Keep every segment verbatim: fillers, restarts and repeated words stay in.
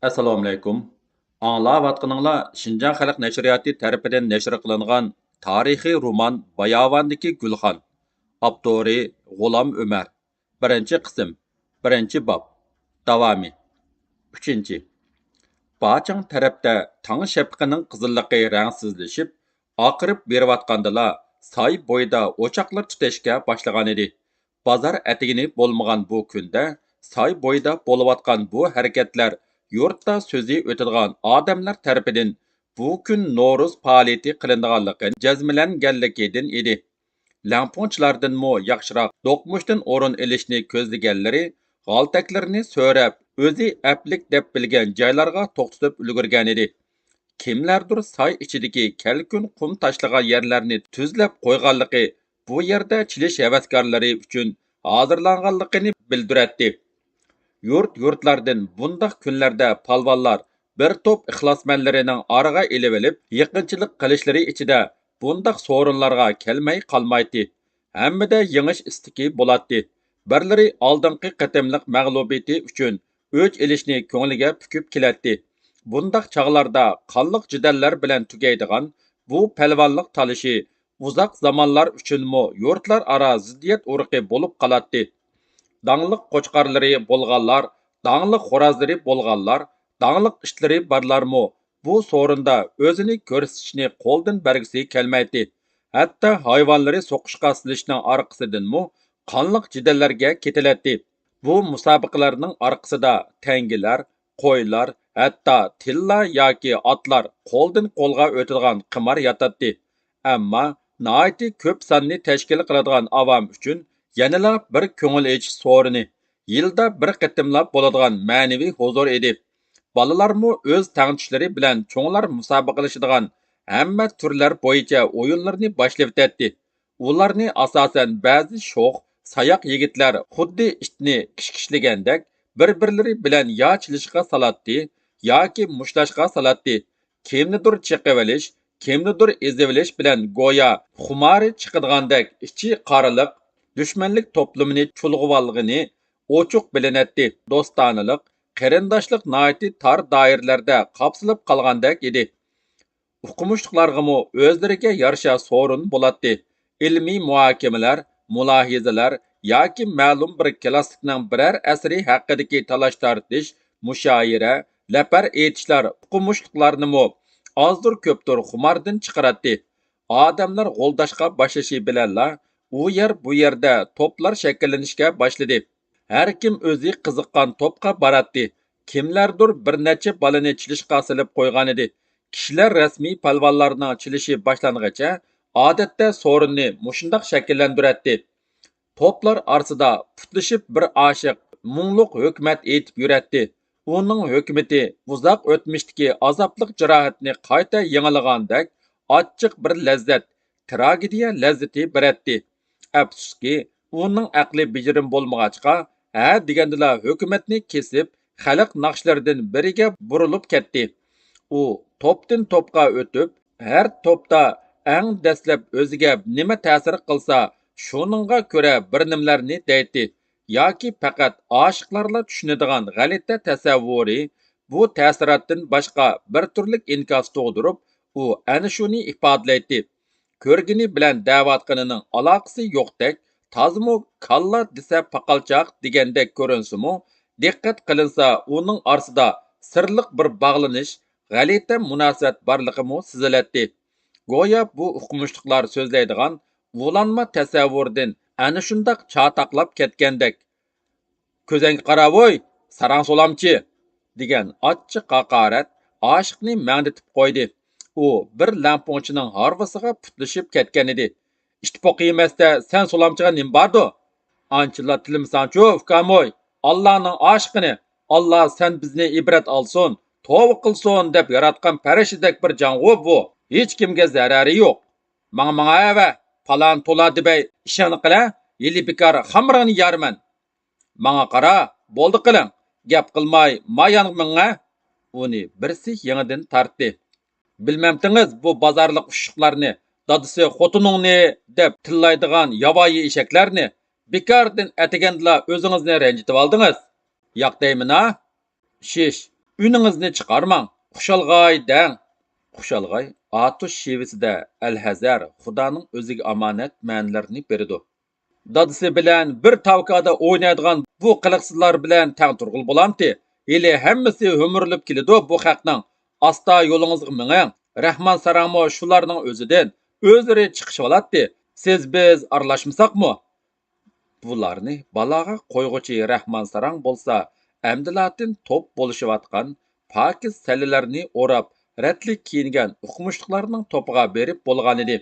ئەسسالامۇئەلەيكۇم. ئاڭلاۋاتقىنىڭلار شىنجاڭ خەلق نەشرىياتى تەرىپىدىن نەشر قىلىنغان تارىخىي رومان باياۋاندىكى گۈلخان. ئاپتورى غۇلام ئۆمەر. بىرىنچى قىسىم. بىرىنچى باب. داۋامى. ئۈچىنچى. باچاڭ تەرەپتە تاڭ شەپىقىنىڭ قىزىللىقى رەڭسىزلىشىپ، ئاقىرىپ بېرىۋاتقاندىلا، ساي بويىدا ئوچاقلار تۈتەشكە باشلىغانىدى. بازار ئەتىگىنى بولمىغان بۇ كۈندە ساي بويىدا بولۇۋاتقان بۇ ھەرىكەتلەر يۇرتتا سۆزى ئۆتىدىغان ئادەملەر تەرىپىدىن بۇ كۈن نورۇز پائالىيىتى قىلىنىدىغانلىقى جەزملەنگەنلىكىدىن ئىدى. لەڭپۇڭچىلاردىنمۇ ياخشىراق دوقمۇشتىن ئورۇن ئېلىشنى كۆزلىگەنلىرى غالتەكلىرىنى سۆرەپ، ئۆزى ئەپلىك دەپ بىلگەن جايلارغا توختىتىپ ئۈلگۈرگەنىدى. كىملەردۇر ساي ئىچىدىكى كەلكۈن قۇم تاشلىغان يەرلەرنى تۈزلەپ قويغانلىقى بۇ يەردە چېلىش ھەۋەسكارلىرى ئۈچۈن ھازىرلانغانلىقىنى بىلدۈرەتتى. يۇرت-يۇرتلاردىن بۇنداق كۈنلەردە پالۋانلار بىر توپ ئىخلاسمەنلىرىنىڭ ئارىغا ئېلىۋېلىپ، يېقىنچىلىق قىلىشلىرى ئىچىدە بۇنداق سورۇنلارغا كەلمەي قالمايتتى. ھەممىدە يېڭىش ئىستىكى بولاتتى. بىرلىرى ئالدىنقى قېتىملىق مەغلۇبىيىتى ئۈچۈن ئۆچ ئېلىشنى كۆڭلىگە پۈكۈپ كېلەتتى. بۇنداق چاغلاردا قانلىق جېدەللەر بىلەن تۈگەيدىغان بۇ پەلۋانلىق تالىشى ئۇزاق زامانلار ئۈچۈنمۇ يۇرتلار ئارا زىددىيەت ئۇرۇقى بولۇپ قالاتتى. داڭلىق قوچقارلىرى بولغانلار، داڭلىق خورازلىرى بولغانلار، داڭلىق ئىتلىرى بارلارمۇ بۇ سورۇندا ئۆزىنى كۆرسىتىشنى قولدىن بەرگۈسى كەلمەيتتى. ھەتتا ھايۋانلىرى سوقۇشقا سېلىشنىڭ ئارقىسىدىنمۇ قانلىق جېدەللەرگە كېتىلەتتى. بۇ مۇسابىقىلەرنىڭ ئارقىسىدا تەڭگىلەر، قويلار، ھەتتا تىللا ياكى ئاتلار قولدىن قولغا ئۆتىدىغان قىمار ياتاتتى. ئەمما ناھايىتى كۆپ ساننى تەشكىل قىلىدىغان ئاۋام ئۈچۈن يەنىلا بىر كۆڭۈل ئېچىش سورۇنى، يىلدا بىر قېتىملا بولىدىغان مەنىۋى ھۇزۇر ئىدى. بالىلارمۇ ئۆز تەڭتۇشلىرى بىلەن چوڭلار مۇسابىقىلىشىدىغان ھەممە تۈرلەر بويىچە ئويۇنلىرىنى باشلىۋېتەتتى. ئۇلارنى ئاساسەن بەزى شوخ، ساياق يىگىتلەر خۇددى ئىتنى كىشكىشلىگەندەك بىر-بىرلىرى بىلەن يا چېلىشقا سالاتتى، ياكى مۇشتلاشقا سالاتتى. كىمنىدۇر چېقىۋېلىش، كىمنىدۇر ئېزىۋېلىش بىلەن گويا خۇمارى چىقىدىغاندەك ئىچى قارىلىق، دۈشمەنلىك توپلىمىنى چۇلغىۋالغىنى ئوچۇق بىلىنەتتى. دوستانىلىق، قېرىنداشلىق ناھايىتى تار دائىرىلەردە قاپسىلىپ قالغاندەك ئىدى. ئوقۇمۇشلۇقلارغىمۇ ئۆزلىرىگە يارىشا سورۇن بولاتتى. ئىلمىي مۇھاكىمىلەر، مۇلاھىزىلەر ياكى مەلۇم بىر كىلاسسىكنىڭ بىرەر ئەسىرى ھەققىدىكى تالاش-تارتىش، مۇشائىرە، لەپەر ئېيتىشلار ئوقۇمۇشلۇقلارنىمۇ ئازدۇر-كۆپتۇر خۇماردىن چىقىراتتى. ئادەملەر غولداشقا باشلىشى بىلەنلا ئۇ يەر، بۇ يەردە توپلار شەكىللىنىشكە باشلىدى. ھەركىم ئۆزى قىزىققان توپقا باراتتى. كىملەردۇر بىر نەچچە بالىنى چېلىشقا سېلىپ قويغانىدى. كىشىلەر رەسمىي پالۋانلارنىڭ چېلىشى باشلانغىچە، ئادەتتە سورۇننى مۇشۇنداق شەكىللەندۈرەتتى. توپلار ئارىسىدا پۇتلىشىپ بىر ئاشىق مۇڭلۇق ھۆكۈمەت ئېيتىپ يۈرەتتى. ئۇنىڭ ھۆكۈمىتى ئۇزاق ئۆتمۈشتىكى ئازابلىق جاراھەتنى قايتا يېڭىلىغاندەك ئاچچىق بىر لەززەت، تراگېدىيە لەززىتى بېرەتتى. ئەپسۇسكى، ئۇنىڭ ئەقلى بېجىرىم بولمىغاچقا، ھە دېگەندىلا ھۆكۈمەتنى كېسىپ، خەلق ناخشىلىرىدىن بىرىگە بۇرۇلۇپ كەتتى. ئۇ توپتىن توپقا ئۆتۈپ، ھەر توپتا ئەڭ دەسلەپ ئۆزىگە نېمە تەسىر قىلسا، شۇنىڭغا كۆرە بىر نېمىلەرنى دەيتتى. ياكى پەقەت ئاشىقلارلا چۈشىنىدىغان غەلىتە تەسەۋۋۇرى بۇ تەسىراتتىن باشقا بىر تۈرلۈك ئىنكاس تۇغدۇرۇپ، ئۇ ئەنە شۇنى ئىپادىلەيتتى. كۆرگىنى بىلەن دەۋاتقىنىنىڭ ئالاقىسى يوقتەك، تازىمۇ كاللا دېسە پاقالچاق دېگەندەك كۆرۈنسىمۇ، دىققەت قىلىنسا ئۇنىڭ ئارىسىدا سىرلىق بىر باغلىنىش، غەلىتە مۇناسىۋەت بارلىقىمۇ سېزىلەتتى. گويا بۇ ئوقۇمۇشلۇقلار سۆزلەيدىغان ئۇلانما تەسەۋۋۇردىن ئەنە شۇنداق چاتاقلاپ كەتكەندەك. «كۆزۈڭگە قاراۋۇي، ساراڭ سولامچى!» دېگەن ئاچچىق ھاقارەت ئاشىقنى مەڭدىتىپ قويدى. ئۇ بىر لەڭپۇڭچىنىڭ ھارۋىسىغا پۇتلىشىپ كەتكەنىدى. «ئىت پوقى يېمەستە سەن سولامچىغا نېمە باردۇ؟ ئانچىلا تىلىمىساڭچۇ، ئۇكامۇي! ئاللانىڭ ئاشىقىنى، ئاللا سەن بىزنى ئىبرەت ئالسۇن، توۋا قىلسۇن دەپ ياراتقان پەرىشتىدەك بىر جانغۇ بۇ. ھېچكىمگە زەرەرى يوق. ماڭا، ماڭا ئەۋە، پالان تولا دېمەي ئىشىڭنى قىلە، ھېلى بىكار خامىرىڭنى يارىمەن. ماڭا قارا، بولدى قىلىڭ، گەپ قىلماي ما يانغا مېڭىڭە.» ئۇنى بىرسى يېڭىدىن تارتتى. «بىلمەمتىڭىز بۇ بازارلىق ئۇششۇقلارنى، دادىسى خوتۇنۇڭنى دەپ تىللايدىغان ياۋايى ئېشەكلەرنى؟ بىكاردىن ئەتىگەندىلا ئۆزىڭىزنى رەنجىتىۋالدىڭىز. ياق دەيمىنا؟ شىش، ئۈنىڭىزنى چىقارماڭ، خۇشالغاي دەڭ. خۇشالغاي ئاتۇش شېۋىسىدە ئەلھەزەر، خۇدانىڭ ئۆزىگە ئامانەت مەنىلىرىنى بېرىدۇ. دادىسى بىلەن بىر تاۋكادا ئوينايدىغان بۇ قىلىقسىزلار بىلەن تەڭ تۇرغىلى بولامتى؟ ھېلى ھەممىسى ھۆمۈرلۈپ كېلىدۇ بۇ خەقنىڭ. ئاستا يولىڭىزغا مېڭىڭ. رەھمان ساراڭمۇ شۇلارنىڭ ئۆزىدىن، ئۆزلىرى چىقىشىۋالاتتى. سىز بىز ئارىلاشمىساقمۇ؟ بۇلارنى بالاغا قويغۇچى رەھمان ساراڭ بولسا ئەمدىلاتىن توپ بولۇشۇۋاتقان پاكىز سەللىلەرنى ئوراپ، رەتلىك كىيىنگەن ئوقۇمۇشلۇقلارنىڭ توپىغا بېرىپ بولغانىدى.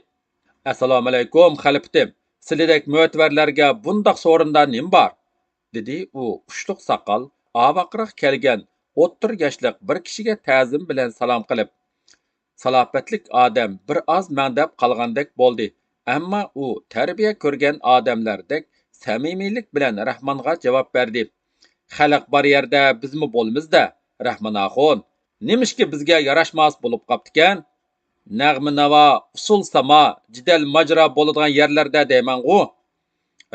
ئەسسالامۇئەلەيكۇم، خەلپىتىم! سىلىدەك مۆتىۋەرلەرگە بۇنداق سورۇندا نېمە بار؟ دېدى ئۇ ئۇشتۇق ساقال، ئاۋاقراق كەلگەن ئوتتۇرا ياشلىق بىر كىشىگە تەزىم بىلەن سالام قىلىپ. سالاپەتلىك ئادەم بىر ئاز مەڭدەپ قالغاندەك بولدى، ئەمما ئۇ تەربىيە كۆرگەن ئادەملەردەك سەمىمىيلىك بىلەن رەھمانغا جاۋاب بەردى. خەلق بار يەردە بىزمۇ بولىمىز-دە، رەھمان ئاخۇن. نېمىشقا بىزگە ياراشماس بولۇپ قاپتىكەن؟ نەغمە-ناۋا، ئۇسسۇل-ساما، جېدەل-ماجىرا بولىدىغان يەرلەردە دەيمەنغۇ.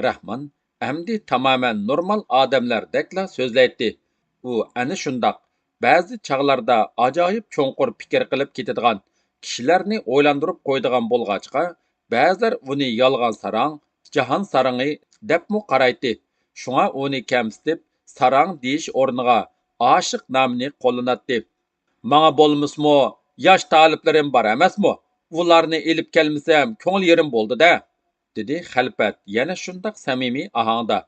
رەھمان ئەمدى تامامەن نورمال ئادەملەردەكلا سۆزلەيتتى. ئۇ ئەنە شۇنداق، بەزى چاغلاردا ئاجايىپ چوڭقۇر پىكىر قىلىپ كېتىدىغان، كىشىلەرنى ئويلاندۇرۇپ قويىدىغان بولغاچقا، بەزىلەر ئۇنى يالغان ساراڭ، جاھان سارىڭى دەپمۇ قارايتتى. شۇڭا ئۇنى كەمسىتىپ، ساراڭ دېيىش ئورنىغا ئاشىق نامىنى قوللىناتتى. ماڭا بولمىسىمۇ، ياش تالىپلىرىم بار ئەمەسمۇ؟ ئۇلارنى ئېلىپ كەلمىسەم، كۆڭۈل يېرىم بولدى-دە. دېدى خەلپەت يەنە شۇنداق سەمىمىي ئاھاڭدا.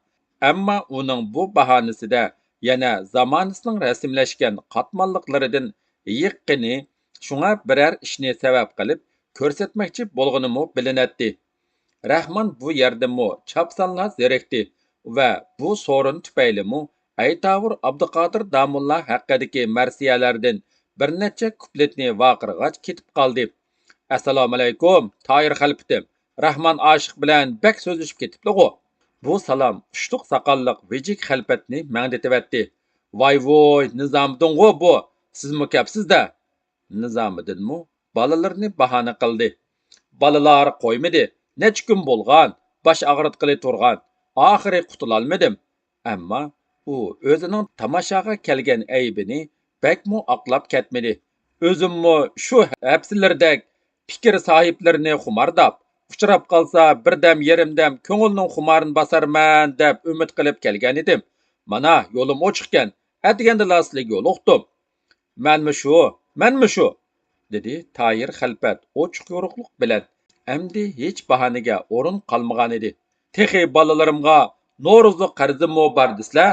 ئەمما ئۇنىڭ بۇ باھانىسىدە يەنە زامانىسىنىڭ رەسىملەشكەن قاتماللىقلىرىدىن ھېيىققىنى، شۇڭا بىرەر ئىشنى سەۋەب قىلىپ كۆرسەتمەكچى بولغىنىمۇ بىلىنەتتى. رەھمان بۇ يەردىنمۇ چاپسانلا زېرىكتى ۋە بۇ سورۇن تۈپەيلىمۇ ئەيتاۋۇر ئابدۇقادىر داموللا ھەققىدىكى مەرسىيەلەردىن بىر نەچچە كۇپلېتنى ۋارقىرىغاچ كېتىپ قالدى. ئەسسالامۇئەلەيكۇم، تاھىر خەلپىتىم! رەھمان ئاشىق بىلەن بەك سۆزلىشىپ كېتىپلىغۇ؟ بۇ سالام ئۇشتۇق ساقاللىق ۋىجىك خەلپەتنى مەڭدىتىۋەتتى. ۋاي-ۋۇي، نىزامىدىنغۇ بۇ! سىزمۇ كەپسىز-دە! نىزامىدىنمۇ بالىلىرىنى باھانە قىلدى. بالىلار قويمىدى. نەچچە كۈن بولغان، باش ئاغرىتقىلى تۇرغان. ئاخىرى قۇتۇلالمىدىم. ئەمما ئۇ ئۆزىنىڭ تاماشاغا كەلگەن ئەيىبىنى بەكمۇ ئاقلاپ كەتمىدى. ئۆزۈممۇ شۇ ھەپسىلىرىدەك پىكىر ساھىبلىرىنى خۇمارداپ، ئۇچراپ قالسا بىردەم يېرىمدەم كۆڭۈلنىڭ خۇمارىنى باسارمەن دەپ ئۈمىد قىلىپ كەلگەنىدىم. مانا، يولۇم ئوچۇقكەن، ئەتىگەندىلا سىلىگە يولۇقتۇم. مەنمۇ شۇ، مەنمۇ شۇ، دېدى تاھىر خەلپەت ئوچۇق يورۇقلۇق بىلەن. ئەمدى ھېچ باھانىگە ئورۇن قالمىغانىدى. تېخى بالىلىرىمغا نورۇزلۇق قەرزىممۇ بار دېسىلە،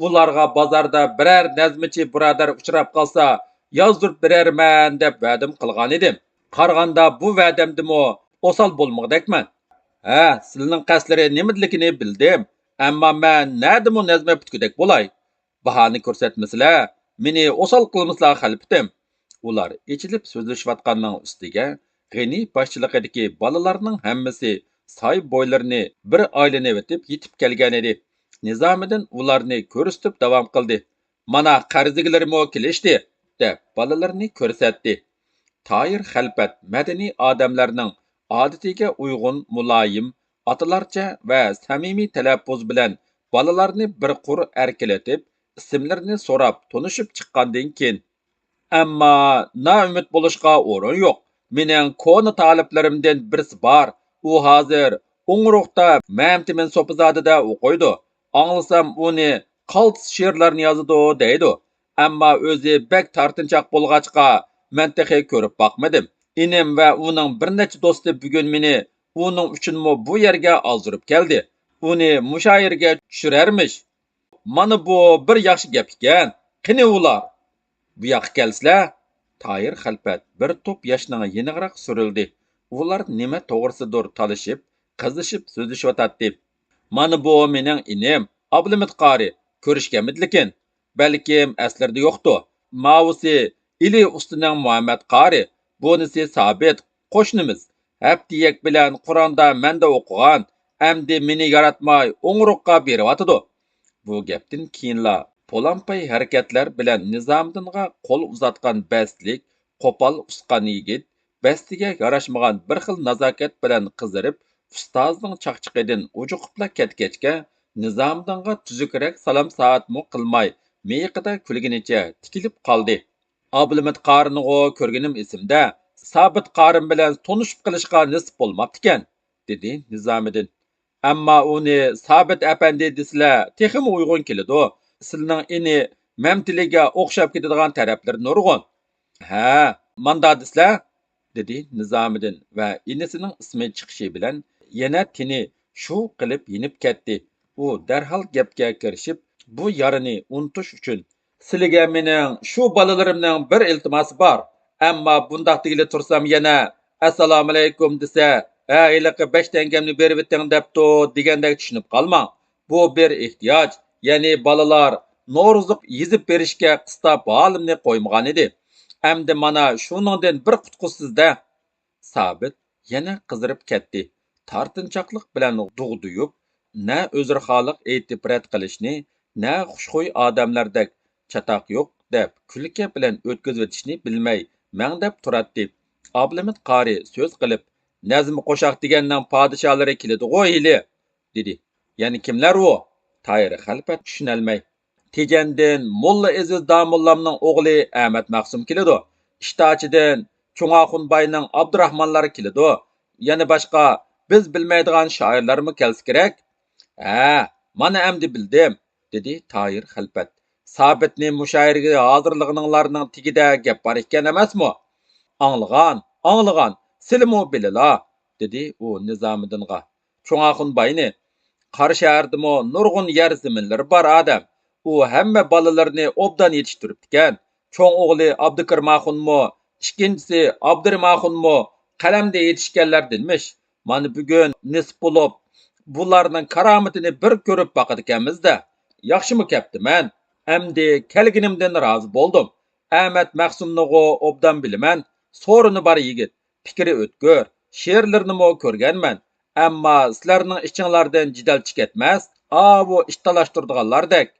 ئۇلارغا بازاردا بىرەر نەزمىچى بۇرادەر ئۇچراپ قالسا، يازدۇرۇپ بېرەرمەن دەپ ۋەدىم قىلغانىدىم. قارىغاندا بۇ ۋەدەمدىمۇ ئوسال بولمىغۇدەكمەن. ھە، سىلىنىڭ قەستلىرى نېمىدىلىكىنى بىلدىم، ئەمما مەن نەدىمۇ نەزمە پۈتكۈدەك بولاي؟ باھانى كۆرسەتمىسىلە، مېنى ئوسال قىلمىسىلا خەلپىتىم. ئۇلار ئېچىلىپ سۆزلىشىۋاتقاننىڭ ئۈستىگە غېنى باشچىلىقىدىكى بالىلارنىڭ ھەممىسى ساي بويلىرىنى بىر ئايلىنىۋېتىپ يېتىپ كەلگەنىدى. نىزامىدىن ئۇلارنى كۆرسىتىپ داۋام قىلدى. مانا قەرزىگىلىرىمۇ كېلىشتى، دەپ بالىلىرىنى كۆرسەتتى. تاھىر خەلپەت مەدەنىي ئادەملەرنىڭ ئادىتىگە ئۇيغۇن مۇلايىم، ئاتىلارچە ۋە سەمىمىي تەلەپپۇز بىلەن بالىلارنى بىر قۇر ئەركىلىتىپ، ئىسىملىرىنى سوراپ تونۇشۇپ چىققاندىن كېيىن، ئەمما نائۈمىد بولۇشقا ئورۇن يوق. مېنىڭ كونا تالىپلىرىمدىن بىرسى بار. ئۇ ھازىر ئوڭرۇقتا مەمتىمىن سوپىزادىدە ئوقۇيدۇ. ئاڭلىسام ئۇنى قالتىس شېئىرلارنى يازىدۇ دەيدۇ. ئەمما ئۆزى بەك تارتىنچاق بولغاچقا، مەن تېخى كۆرۈپ باقمىدىم. ئىنىم ۋە ئۇنىڭ بىر نەچچە دوستى بۈگۈن مېنى ئۇنىڭ ئۈچۈنمۇ بۇ يەرگە ئازدۇرۇپ كەلدى. ئۇنى مۇشۇ يەرگە چۈشۈرەرمىش. مانا بۇ بىر ياخشى گەپ ئىكەن. قېنى ئۇلار؟ بۇ ياققا كەلسىلە. تاھىر خەلپەت بىر توپ ياشنىڭ يېنىغىراق سۈرۈلدى. ئۇلار نېمە توغرىسىدۇر تالىشىپ، قىزىشىپ سۆزلىشىۋاتاتتى. مانا بۇ مېنىڭ ئىنىم، ئابلىمىت قارى، كۆرۈشكەنمىدى لېكىن. بەلكىم ئەسلىرىدە يوقتۇ. ماۋۇسى ئىلى ئۇستىنىڭ مۇھەممەت قارى، بۇنىسى سابىت، قوشنىمىز. ھەپتىيەك بىلەن قۇراندا مەندە ئوقۇغان، ئەمدى مېنى ياراتماي ئوڭرۇققا بېرىۋاتىدۇ. بۇ گەپتىن كېيىنلا پولامپاي ھەرىكەتلەر بىلەن نىزامىدىنغا قول ئۇزاتقان بەستلىك، قوپال ئۇسقان يىگىت، بەستىگە ياراشمىغان بىر خىل نازاكەت بىلەن قىزىرىپ، ئۇستازىنىڭ چاقچىقىدىن ئۇجۇقۇپلا كەتكەچكە، نىزامىدىنغا تۈزۈكرەك سالام سائەتمۇ قىلماي، مىيىقىدا كۈلگىنىچە تىكىلىپ قالدى. ئابلىمىت قارىنىغۇ كۆرگىنىم ئېسىمدە، سابىت قارىم بىلەن تونۇشۇپ قېلىشقا نېسىپ بولماپتىكەن، دېدى نىزامىدىن. ئەمما ئۇنى سابىت ئەپەندى دېسىلە تېخىمۇ ئۇيغۇن كېلىدۇ. سىلىنىڭ ئىنى مەمتىلىگە ئوخشاپ كېتىدىغان تەرەپلىرى نۇرغۇن. ھە، ماندا دېسىلە، دېدى نىزامىدىن ۋە ئىنىسىنىڭ ئىسمى چىقىشى بىلەن يەنە تېنى شۇ قىلىپ يېنىپ كەتتى. ئۇ دەرھال گەپكە كىرىشىپ، بۇ يارىنى ئۇنتۇش ئۈچۈن، سىلىگە مېنىڭ شۇ بالىلىرىمنىڭ بىر ئىلتىماسى بار. ئەمما بۇنداق دېگىلى تۇرسام يەنە، ئەسسالامۇئەلەيكۇم دېسە، ھە، ھېلىقى بەش تەڭگەمنى بېرىۋېتىڭ دەپتۇ دېگەندەك چۈشىنىپ قالماڭ. بۇ بىر ئېھتىياج، يەنى بالىلار نورۇزلۇق يېزىپ بېرىشكە قىستاپ ھالىمنى قويمىغانىدى. ئەمدى مانا شۇنىڭدىن بىر قۇتقۇزسىز-دە. سابىت يەنە قىزىرىپ كەتتى. تارتىنچاقلىق بىلەن دۇغدۇيۇپ، نە ئۆزرىخالىق ئېيتىپ رەت قىلىشنى، نە خۇشخۇي ئادەملەردەك چاتاق يوق دەپ كۈلكە بىلەن ئۆتكۈزۈۋېتىشنى بىلمەي مەڭدەپ تۇراتتى. ئابلىمىت قارى سۆز قىلىپ، نەزمە قوشاق دېگەننىڭ پادىشاھلىرى كېلىدىغۇ ھېلى، دېدى. يەنە كىملەر ئۇ؟ تايىر خەلپەت چۈشىنەلمەي. تېجەندىن موللا ئېزىز داموللامنىڭ ئوغلى ئەمەت مەخسۇم كېلىدۇ. ئىشتاچىدىن چوڭ ئاخۇن باينىڭ ئابدۇراخمانلار كېلىدۇ. يەنە باشقا بىز بىلمەيدىغان شائىرلارمۇ كەلسە كېرەك. ھە، مانا ئەمدى بىلدىم، دېدى تايىر خەلپەت. سابىتنى مۇشائىرىگە ھازىرلىغىنىڭلارنىڭ تېگىدە گەپ بار ئىكەن ئەمەسمۇ؟ ئاڭلىغان، ئاڭلىغان، سىلىمۇ بىلىلا، دېدى ئۇ نىزامىدىنغا. چوڭ ئاخۇن باينى، قاراشەھەردىمۇ نۇرغۇن يەر زېمىنلىرى بار ئادەم. ئۇ ھەممە بالىلىرىنى ئوبدان يېتىشتۈرۈپتىكەن. چوڭ ئوغلى ئابدۇكېرىم ئاخۇنمۇ، ئىككىنچىسى ئابدۇرېھىم ئاخۇنمۇ قەلەمدە يېتىشكەنلەردىنمىش. مانا بۈگۈن نېسىپ بولۇپ، بۇلارنىڭ كارامىتىنى بىر كۆرۈپ باقىدىكەنمىز-دە. ياخشىمۇ كەپتىمەن. ئەمدى كەلگىنىمدىن رازى بولدۇم. ئەمەت مەخسۇمنىغۇ ئوبدان بىلىمەن. سورۇنى بار يىگىت، پىكرى ئۆتكۈر، شېئىرلىرىنىمۇ كۆرگەنمەن. ئەمما سىلەرنىڭ ئىچىڭلاردىن جېدەلچى كەتمەس، ئاۋۇ ئىت تالاشتۇرىدىغانلاردەك.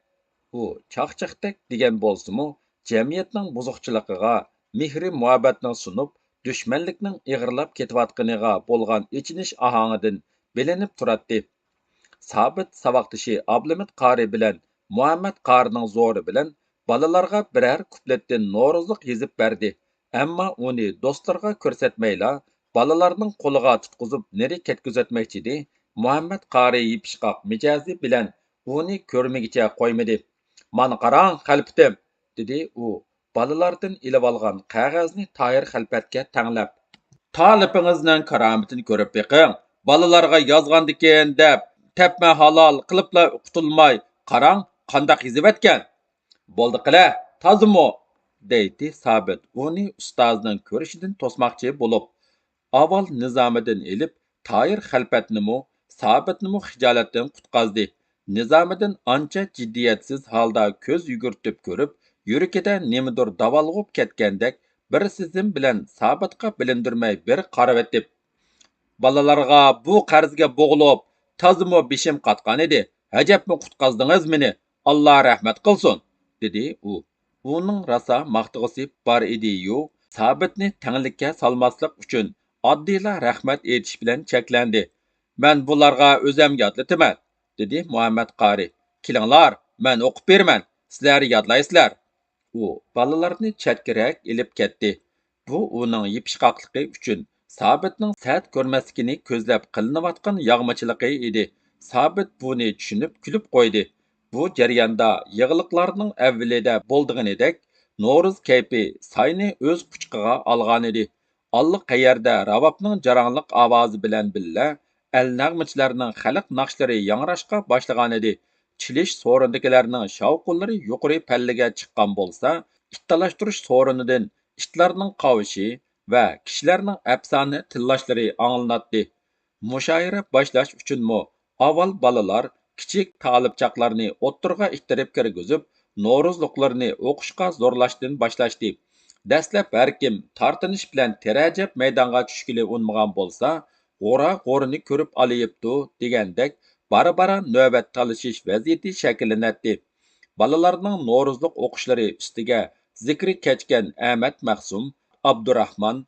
ئۇ چاقچاقتەك دېگەن بولسىمۇ، جەمئىيەتنىڭ بۇزۇقچىلىقىغا مېھرى مۇھەببەتنىڭ سۇنۇپ، دۈشمەنلىكنىڭ ئېغىرلاپ كېتىۋاتقىنىغا بولغان ئېچىنىش ئاھاڭىدىن بىلىنىپ تۇراتتى. سابىت ساۋاقدىشى ئابلىمىت قارى بىلەن مۇھەممەد قارىنىڭ زورى بىلەن بالىلارغا بىرەر كۇپلېتتىن نورۇزلۇق يېزىپ بەردى. ئەمما ئۇنى دوستلىرىغا كۆرسەتمەيلا، بالىلارنىڭ قولىغا تۇتقۇزۇپ نېرى كەتكۈزۈۋەتمەكچىدى. مۇھەممەد قارى يېپىشقاق مىجەزى بىلەن ئۇنى كۆرمىگىچە قويمىدى. مانا قاراڭ، خەلپىتىم، دېدى ئۇ بالىلاردىن ئېلىۋالغان قەغەزنى تاھىر خەلپەتكە تەڭلەپ. تالىپىڭىزنىڭ كارامىتىنى كۆرۈپ بېقىڭ. بالىلارغا يازغاندىكىن دەپ، تەپمە ھالال قىلىپلا قۇتۇلماي، قاراڭ، قانداق يېزىۋەتكەن. بولدى قىلە، تازىمۇ، دەيتتى سابىت ئۇنى ئۇستازىنىڭ كۆرۈشىدىن توسماقچى بولۇپ. ئاۋۋال نىزامىدىن ئېلىپ، تاھىر خەلپەتنىمۇ، سابىتنىمۇ خىجالەتتىن قۇتقازدى. نىزامىدىن ئانچە جىددىيەتسىز ھالدا كۆز يۈگۈرتۈپ كۆرۈپ، يۈرىكىدە نېمىدۇر داۋالغۇپ كەتكەندەك بىر سېزىم بىلەن سابىتقا بىلىندۈرمەي بىر قارىۋېتىپ، بالىلارغا بۇ قەرزگە بوغۇلۇپ، تازىمۇ بېشىم قاتقانىدى. ئەجەبمۇ قۇتقازدىڭىز مېنى، ئاللا رەھمەت قىلسۇن، دېدى ئۇ. ئۇنىڭ راسا ماختىغۇسى بار ئىدى-يۇ، سابىتنى تەڭلىككە سالماسلىق ئۈچۈن ئاددىيلا رەھمەت ئېيتىش بىلەن چەكلەندى. مەن بۇلارغا ئۆزەم يادلىتىمەن، دېدى مۇھەممەد قارى. كېلىڭلار، مەن ئوقۇپ بېرىمەن، سىلەر يادلايسىلەر. ئۇ بالىلارنى چەتكىرەك ئېلىپ كەتتى. بۇ ئۇنىڭ يېپىشقاقلىقى ئۈچۈن سابىتنىڭ سەت كۆرمەسلىكىنى كۆزلەپ قىلىنىۋاتقان ياغمىچىلىقى ئىدى. سابىت بۇنى چۈشىنىپ كۈلۈپ قويدى. بۇ جەرياندا يېغىلىقلارنىڭ ئەۋۋىلىدە بولىدىغىنىدەك نورۇز كەيپى ساينى ئۆز قۇچىقىغا ئالغانىدى. ئاللىقەيەردە راۋابنىڭ جاراڭلىق ئاۋازى بىلەن بىللە، ئەل نەغمىچىلەرنىڭ خەلق ناخشىلىرى ياڭراشقا باشلىغانىدى. چېلىش سورۇنىدىكىلەرنىڭ شاۋقۇنلىرى يۇقىرى پەللىگە چىققان بولسا، ئىت تالاشتۇرۇش سورۇنىدىن ئىتلارنىڭ قاۋىشى ۋە كىشىلەرنىڭ ئەپسانە تىللاشلىرى ئاڭلىناتتى. مۇشائىرە باشلاش ئۈچۈنمۇ ئاۋۋال بالىلار كىچىك تالىپچاقلارنى ئوتتۇرىغا ئىتتىرىپ كىرگۈزۈپ، نورۇزلۇقلىرىنى ئوقۇشقا زورلاشتىن باشلاشتى. دەسلەپ ھەركىم تارتىنىش بىلەن تېرەجەپ مەيدانغا چۈشكىلى ئۇنىمىغان بولسا، غورا-غورىنى كۆرۈپ ئالىيىپتۇ دېگەندەك بارا-بارا نۆۋەت تالىشىش ۋەزىيىتى شەكىللىنەتتى. بالىلارنىڭ نورۇزلۇق ئوقۇشلىرى ئۈستىگە زىكرى كەچكەن ئەمەت مەخسۇم، ئابدۇراخمان،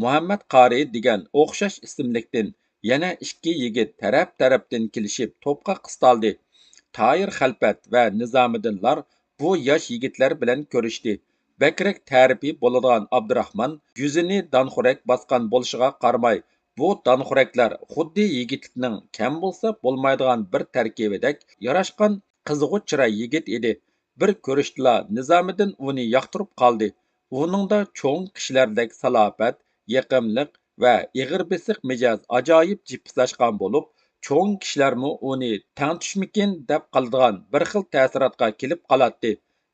مۇھەممەد قارى دېگەن ئوخشاش ئىسىملىكتىن يەنە ئىككى يىگىت تەرەپ-تەرەپتىن كېلىشىپ توپقا قىستالدى. تاھىر خەلپەت ۋە نىزامىدىنلار بۇ ياش يىگىتلەر بىلەن كۆرۈشتى. بەكرەك تەرىپى بولىدىغان ئابدۇراخمان يۈزىنى دانخورەك باسقان بولۇشىغا قارىماي، بۇ دانخورەكلەر خۇددى يىگىتلىكنىڭ كەم بولسا بولمايدىغان بىر تەركىبىدەك ياراشقان قىزغۇ چىراي يىگىت ئىدى. بىر كۆرۈشتىلا نىزامىدىن ئۇنى ياقتۇرۇپ قالدى. ئۇنىڭدا چوڭ كىشىلەردەك سالاپەت، يېقىملىق ۋە ئېغىر بېسىق مىجەز ئاجايىپ جىپسىلاشقان بولۇپ، چوڭ كىشىلەرمۇ ئۇنى تەڭتۇشمىكىن دەپ قالىدىغان بىر خىل تەسىراتقا كېلىپ قالاتتى.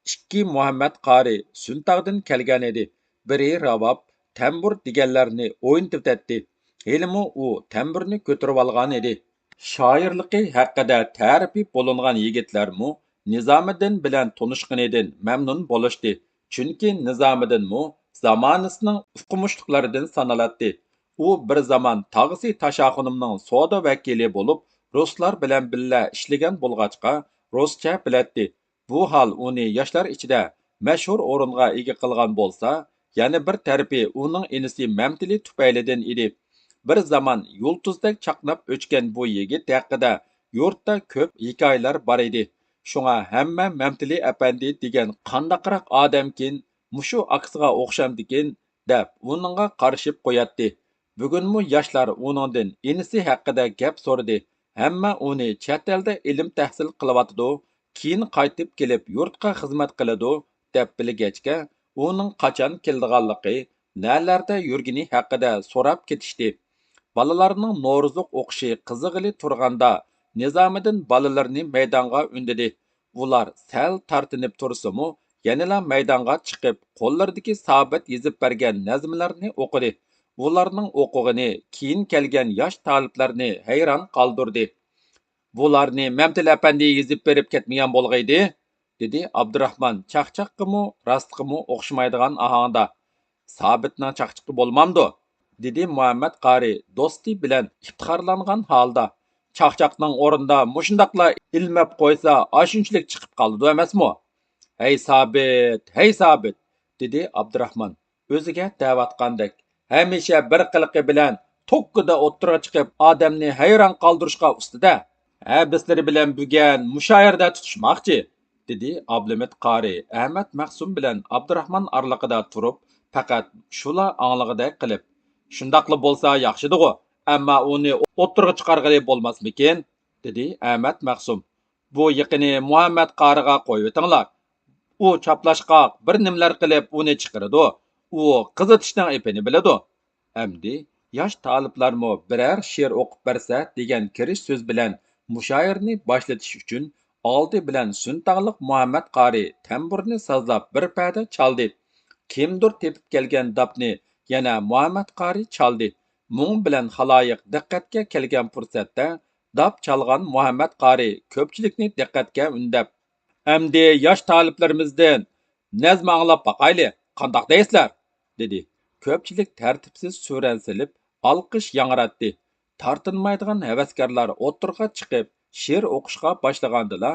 ئىككى مۇھەممەد قارى سۈنتاغدىن كەلگەنىدى. بىرى راۋاب، تەمبۇر دېگەنلەرنى ئوينىتىۋېتەتتى. ھېلىمۇ ئۇ تەمبۇرنى كۆتۈرۈۋالغانىدى. شائىرلىقى ھەققىدە تەرىپى بولۇنغان يىگىتلەرمۇ نىزامىدىن بىلەن تونۇشقىنىدىن مەمنۇن بولۇشتى. چۈنكى نىزامىدىنمۇ زامانىسىنىڭ ئوقۇمۇشلۇقلىرىدىن سانىلاتتى. ئۇ بىر زامان تاغىسى تاشاخۇنۇمنىڭ سودا ۋەكىلى بولۇپ، رۇسلار بىلەن بىللە ئىشلىگەن بولغاچقا، رۇسچە بىلەتتى. بۇ ھال ئۇنى ياشلار ئىچىدە مەشھۇر ئورۇنغا ئىگە قىلغان بولسا، يەنە بىر تەرىپى ئۇنىڭ ئىنىسى مەمتىلى تۈپەيلىدىن ئىدى. بىر زامان يۇلتۇزدەك چاقناپ ئۆچكەن بۇ يىگىت ھەققىدە يۇرتتا كۆپ ھېكايىلەر بار ئىدى. شۇڭا ھەممە مەمتىلى ئەپەندى دېگەن قانداقراق ئادەمكىن، مۇشۇ ئاكىسىغا ئوخشامدىكىن، دەپ ئۇنىڭغا قارىشىپ قوياتتى. بۈگۈنمۇ ياشلار ئۇنىڭدىن ئىنىسى ھەققىدە گەپ سورىدى. ھەممە ئۇنى چەت ئەلدە ئىلىم تەھسىل قىلىۋاتىدۇ، كېيىن قايتىپ كېلىپ يۇرتقا خىزمەت قىلىدۇ، دەپ بىلگەچكە، ئۇنىڭ قاچان كېلىدىغانلىقى، نەلەردە يۈرگىنى ھەققىدە سوراپ كېتىشتى. بالىلارنىڭ نورۇزلۇق ئوقۇشى قىزىغىلى تۇرغاندا، نىزامىدىن بالىلىرىنى مەيدانغا ئۈندىدى. ئۇلار سەل تارتىنىپ تۇرسىمۇ، يەنىلا مەيدانغا چىقىپ، قوللىرىدىكى سابىت يېزىپ بەرگەن نەزمىلەرنى ئوقۇدى. ئۇلارنىڭ ئوقۇغىنى كېيىن كەلگەن ياش تالىپلارنى ھەيران قالدۇردى. بۇلارنى مەمتىلى ئەپەندى يېزىپ بېرىپ كەتمىگەن بولغىيدى، دېدى ئابدۇراخمان چاقچاققىمۇ، راستقىمۇ ئوخشىمايدىغان ئاھاڭدا. سابىتنىڭ چاقچىقى بولمامدۇ؟ دېدى مۇھەممەد قارى دوستى بىلەن ئىپتىخارلانغان ھالدا. چاقچاقنىڭ ئورنىدا مۇشۇنداقلا ئىلمەپ قويسا، ئاشۇنچىلىك چىقىپ قالىدۇ ئەمەسمۇ؟ ھەي سابىت، ھەي سابىت! دېدى ئابدۇراخمان ئۆزىگە دەۋاتقاندەك. ھەمىشە بىر قىلىقى بىلەن توككىدا ئوتتۇرىغا چىقىپ، ئادەمنى ھەيران قالدۇرۇشقا ئۇستىدە. ھەبىسلىرى بىلەن بۈگەن مۇشايىرىدە تۇتۇشماقچى، دېدى ئابلىمىت قارى ئەمەت مەخسۇم بىلەن ئابدۇراخمان ئارىلىقىدا تۇرۇپ، پەقەت شۇلا ئاڭلىغۇدەك قىلىپ. شۇنداقلا بولسا ياخشىدىغۇ، ئەمما ئۇنى ئوتتۇرىغا چىقارغىلى بولماسمىكىن؟ دېدى ئەمەت مەخسۇم. بۇ يىقىنى مۇھەممەد قارىغا قويۇۋېتىڭلار. ئۇ چاپلاشقاق بىر نېمىلەر قىلىپ ئۇنى چىقىرىدۇ. ئۇ قىزىتىشنىڭ ئېپىنى بىلىدۇ. ئەمدى ياش تالىپلارمۇ بىرەر شېئىر ئوقۇپ بەرسە دېگەن كىرىش سۆز بىلەن مۇشائىرىنى باشلىتىش ئۈچۈن ئالدى بىلەن سۈنتاغلىق مۇھەممەد قارى تەمبۇرنى سازلاپ بىر پەدە چالدى. كىمدۇر تېپىپ كەلگەن داپنى يەنە مۇھەممەد قارى چالدى. مۇڭ بىلەن خالايىق دىققەتكە كەلگەن پۇرسەتتە داپ چالغان مۇھەممەد قارى كۆپچىلىكنى دىققەتكە ئۈندەپ، ئەمدى ياش تالىپلىرىمىزدىن نەزمە ئاڭلاپ باقايلى، قانداق دەيسىلەر؟ دېدى. كۆپچىلىك تەرتىپسىز سۈرەن سېلىپ، ئالقىش ياڭراتتى. تارتىنمايدىغان ھەۋەسكارلار ئوتتۇرىغا چىقىپ، شېئىر ئوقۇشقا باشلىغاندىلا،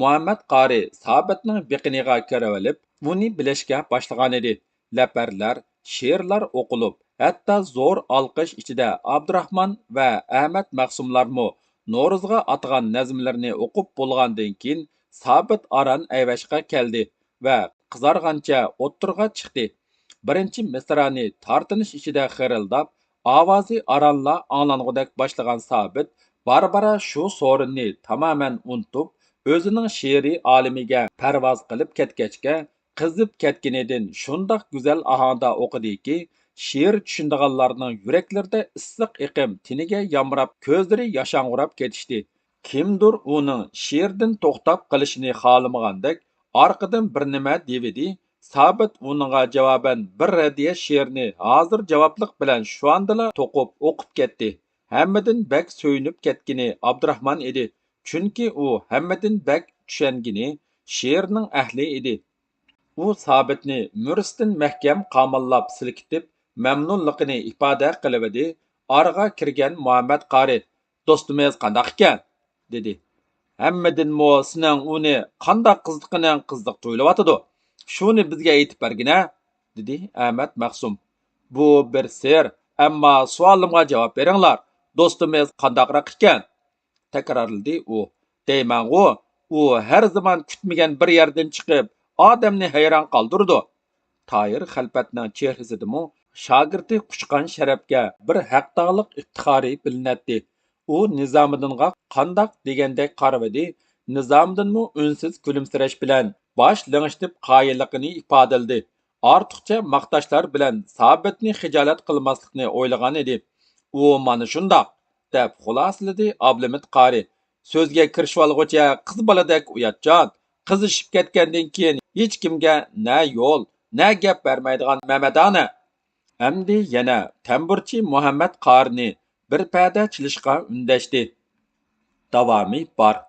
مۇھەممەد قارى سابىتنىڭ بېقىنىغا كىرىۋېلىپ، ئۇنى بىلەشكە باشلىغانىدى. لەپەرلەر، شېئىرلار ئوقۇلۇپ، ھەتتا زور ئالقىش ئىچىدە ئابدۇراخمان ۋە ئەمەت مەخسۇملارمۇ نورۇزغا ئاتىغان نەزمىلىرىنى ئوقۇپ بولغاندىن كېيىن، سابىت ئاران ئەيۋەشقا كەلدى ۋە قىزارغانچە ئوتتۇرىغا چىقتى. بىرىنچى مىسرانى تارتىنىش ئىچىدە خىرىلداپ، ئاۋازى ئارانلا ئاڭلانغۇدەك باشلىغان سابىت بارا-بارا شۇ سورۇننى تامامەن ئۇنتۇپ، ئۆزىنىڭ شېئىرىي ئالىمىگە پەرۋاز قىلىپ كەتكەچكە، قىزىپ كەتكىنىدىن شۇنداق گۈزەل ئاھاڭدا ئوقۇدىكى، شېئىر چۈشىنىدىغانلارنىڭ يۈرەكلىرىدە ئىسسىق ئېقىم تېنىگە يامراپ، كۆزلىرى ياشاڭغۇراپ كېتىشتى. كىمدۇر ئۇنىڭ شېئىردىن توختاپ قېلىشىنى خالىمىغاندەك، ئارقىدىن بىر نېمە دېۋىدى. سابىت ئۇنىڭغا جاۋابەن بىر رەددىيە شېئىرنى ھازىر جاۋابلىق بىلەن شۇئاندىلا توقۇپ ئوقۇپ كەتتى. ھەممىدىن بەك سۆيۈنۈپ كەتكىنى ئابدۇراخمان ئىدى، چۈنكى ئۇ ھەممىدىن بەك چۈشەنگىنى، شېئىرنىڭ ئەھلى ئىدى. ئۇ سابىتنى مۈرىسىدىن مەھكەم قاماللاپ سىلكىتىپ، مەمنۇنلۇقىنى ئىپادە قىلىۋىدى. ئارىغا كىرگەن مۇھەممەد قارى، «دوستىمىز قانداق ئىكەن؟» دېدى. «ھەممىدىنمۇ سېنىڭ ئۇنى قانداق قىزىتقىنىڭ قىزىق تۇيۇلۇۋاتىدۇ. شۇنى بىزگە ئېيتىپ بەرگىنە»، دېدى ئەمەت مەخسۇم. «بۇ بىر سىر، ئەمما سوئالىمغا جاۋاب بېرىڭلار، دوستىمىز قانداقراق ئىكەن؟» تەكرارلىدى ئۇ. «دەيمەنغۇ، ئۇ ھەر زامان كۈتمىگەن بىر يەردىن چىقىپ، ئادەمنى ھەيران قالدۇرىدۇ. تاھىر خەلپەتنىڭ چېھرىسىدىمۇ شاگىرتى قۇچقان شەرەپكە بىر ھەقدارلىق ئىپتىخارى بىلىنەتتى. ئۇ نىزامىدىنغا قانداق دېگەندەك قارىۋىدى، نىزامىدىنمۇ ئۈنسىز كۈلۈمسىرەش بىلەن باش لىڭشىتىپ قايىللىقىنى ئىپادىلىدى. ئارتۇقچە ماختاشلار بىلەن سابىتنى خىجالەت قىلماسلىقنى ئويلىغان ئىدى. ئۇ مانا شۇنداق، دەپ خۇلاسىلىدى ئابلىمىت قارى. سۆزگە كىرىشىۋالغۇچە قىز بالىدەك ئۇياتچان، قىزىشىپ كەتكەندىن كېيىن ھېچكىمگە نە يول، نە گەپ بەرمەيدىغان مەمەدانە. ئەمدى يەنە تەمبۇرچى مۇھەممەد قارىنى بىر پەدە چېلىشقا ئۈندەشتى. داۋامى بار.